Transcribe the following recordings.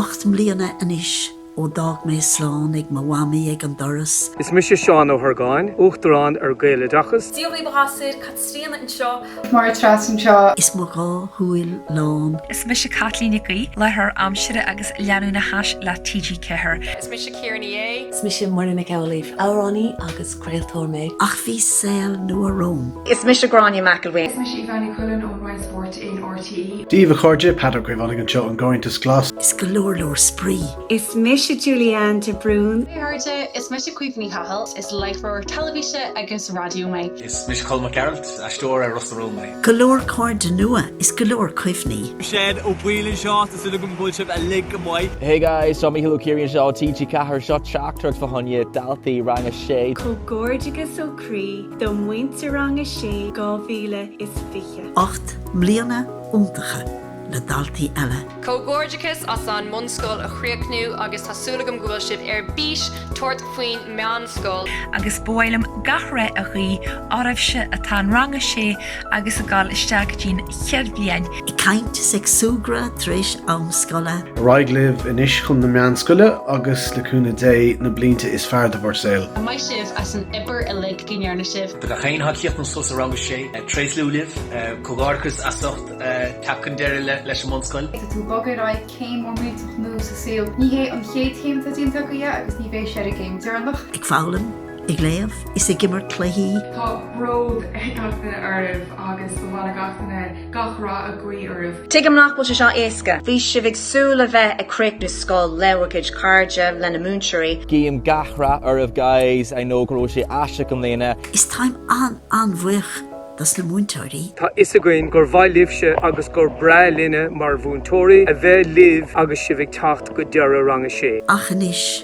8 mbliana anois ó d'fhág mé slán ag mo mhamaí ag an doras. Is mise Seán Ó hOrgáin, Uachtarán ar Gaeloideachas. Dia dhaoibh a ghasúir, Caitríona anseo. Máire Treasa anseo. Is mo dhá shúil lán. Is mise Caitlín Nic Aoidh, láithreoir aimsire agus leanúnachais le TG4. Is mise Ciara Ní É. Is mise Muireann Nic Amhlaoibh, amhránaí agus craoltóir mé. Ach bhí saol nua romham. Is mise Gráinne McElwain. Is mise Aoibheann Ní Chuilinn ón Roinn Spóirt in RTÉ. Dia dhaoibh a chairde, Peadar Ó Caomhánaigh anseo ón gComhaontas Glas. Is go leor leor spraoi. Is mise Julie-Anne de Brún. Hey a chairde, is mise Caoimhe Ní Chathail, is láithreoir teilifíse agus raidió mé. Is mise Colm Mac Gearailt, aisteoir ar Ros na Rún mé. Go leor cairde nua is go leor cuimhní. Seán Ó Baoill anseo, tá súil agam go bhfuil sibh uilig go maith. Hey guys, seo Mícheál Ó Ciaraidh anseo ó TG4, seo teachtaireacht fá choinne daltaí rang a sé. Comhghairdeachas ó chroí do muintir Rang 6 2020. 8 mbliana iontacha le daltaí eile. Comhghairdeachas as an mbunscoil a chríochnú agus tá súil agam go bhfuil sibh ar bís tabhairt faoin meánscoil. Agus ba mhaith liom gach rath a ghuí oraibhse atá in rang a sé agus ag dul isteach go dtí'n chéad bhliain. Ag caint is ag súgradh tar éis am scoile. Ar aghaidh libh anois chun na meánscoile agus, le cúnamh Dé, na blianta is fearr de bhur saol. Maith sibh as an obair uilig go ndearna sibh. Do gach aon atá ag críochnú suas i rang a sé, tréaslú libh, comhghairdeachas as ucht teacht chun deireadh leis an mbunscoil. Tá tú ag bogadh ar aghaidh céim mór millteach nua sa saol. Ní hé an chéad chéim atá déanta agaibh agus ní bheidh sé ar an gcéim deireanach. Ag foghlaim, ag léamh is ag imirt cluichí. Tá bród ag gach duine oraibh agus ba mhaith le gach duine gach rath a ghuí oraibh. Tuigim nach bhfuil sé seo éasca. Bhí sibh ag súil le bheith ag críochnú scoil le bhur gcuid cairde, lena múinteoirí. Guím gach rath oraibh guys, I know go raibh sé aisteach i mbliana. Is táim an-an-bhuíoch dos na múinteoirí. Tá fhios againn gur mhaith libhse agus gur breá linne mar mhúinteoirí a bheith libh agus sibh ag teacht go deireadh rang a sé. Ach anois,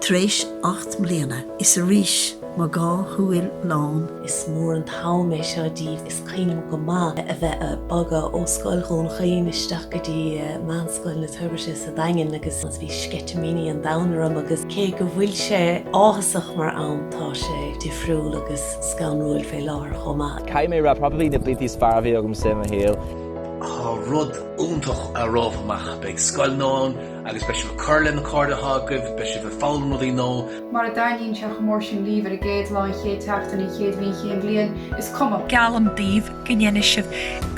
Tar éis 8 mbliana, is arís mo dhá shúil lán. Is mór an t-am é seo daoibh. Is cuimhin liom go maith a bheith ag bogadh ó Scoil Dhún Chaoin isteach go dtí Meánscoil na Toirbhirte sa Daingean agus bhí sceitimíní an domhain orm agus cé go bhfuil sé áthasach mar am tá sé difriúil agus scanrúil fé láthair chomh maith. Caithfidh mé a rá, probably na blianta is fearr a bhí agamsa i mo shaol. Tá rud iontach romhaibh amach. Beidh scoil nua ann. Agus beidh sibh ag cur le na cairde atá agaibh, beidh sibh ag foghlaim rudaí nua. Mara dtaitníonn sé chomh mór sin libh ar an gcéad lá, an chéad tseachtain, an chéad mhí, an chéad bhliain, is cuma. Geallaim daoibh go ndéanfaidh sibh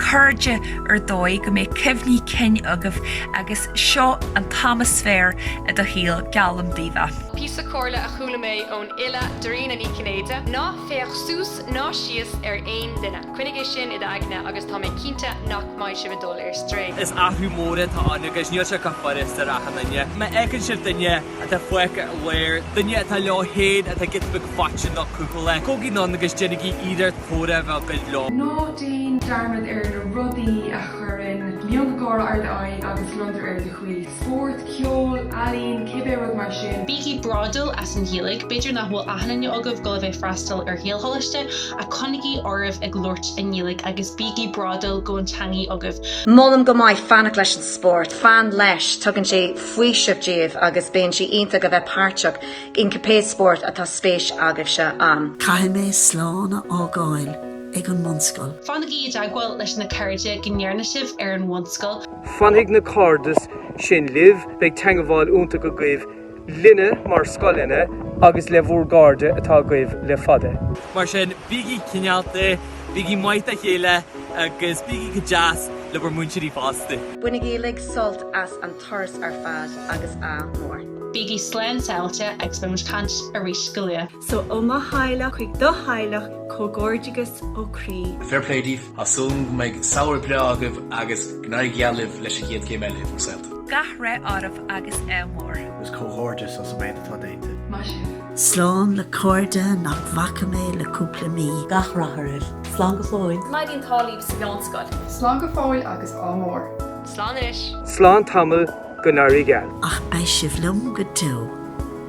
cairde ar dóigh, go mbeidh cuimhní cinn agaibh agus seo an t-am is fearr i do shaol, geallaim daoibh é. Píosa comhairle a chuala mé ón fhile Dairena Ní Chinnéide, ná féach suas ná síos ar aon duine. Coinnigh é sin i d'aigne agus tá mé cinnte nach mbeidh sibh ag dul ar strae. Is athrú mór atá ann agus níl sé chomh furast ar achan duine. Má fheiceann sibh duine atá fágtha i lár, duine atá leo féin, atá giota beag faitíoch nó cúthaileach, gabhaigí anonn agus déanaigí iarracht comhrá a bheith agaibh leo. Ná déan dearmad ar na rudaí a chuireann miongháire ar d'aghaidh agus gliondar ar do chroí. Spórt, ceol, ealaín, cibé rud mar sin. Bígí bródúil as an Ghaeilge. B'fhéidir nach bhfuil achan duine agaibh ag dul a bheith freastal ar Ghaelcholáiste ach coinnigí oraibh ag labhairt i nGaeilge agus bígí bródúil go bhfuil an teangaidh agaibh. Molaim go maith fanacht leis an spórt, fan leis, tugann sé faoiseamh daoibh agus bíonn sé iontach a bheith páirteach in cibé spórt atá spéis agaibhse ann. Caithfidh mé slán a fhágáil ag an mbunscoil. Fanaigí i dteagmháil leis na cairde go ndearna sibh ar an bhunscoil. Fanfaidh na cairdeas sin libh, beidh teangabháil iontach agaibh linne mar scoileanna agus le bhur gcairde atá agaibh le fada. Mar sin, bígí cineálta, bígí maith dá chéile agus bígí go deas le bhur múinteoirí fosta. Bainigí uilig sult as an turas ar fad agus ádh mór. Bígí slán sábháilte agus beidh muid ag caint arís go luath. So ó mo theaghlach chuig do theaghlach, comhghairdeachas ó chroí. Fair play daoibh, tá súil agam go mbeidh samhradh breá agaibh agus go n-éirí geal libh leis an gcéad chéim eile i bhur saolta. Gach rath oraibh agus ádh mór. Agus comhghairdeas as an méid atá déanta. Maith sibh. Slán le cairde nach bhfaca mé le cúpla mí. Gach rath oraibh. Slán go fóill. Go n-éirí an t-ádh libh sa mheánscoil. Slán go fóill agus ádh mór. Slán anois. Slán tamall, go n-éirí geal. Ach beidh sibh liom go deo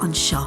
anseo.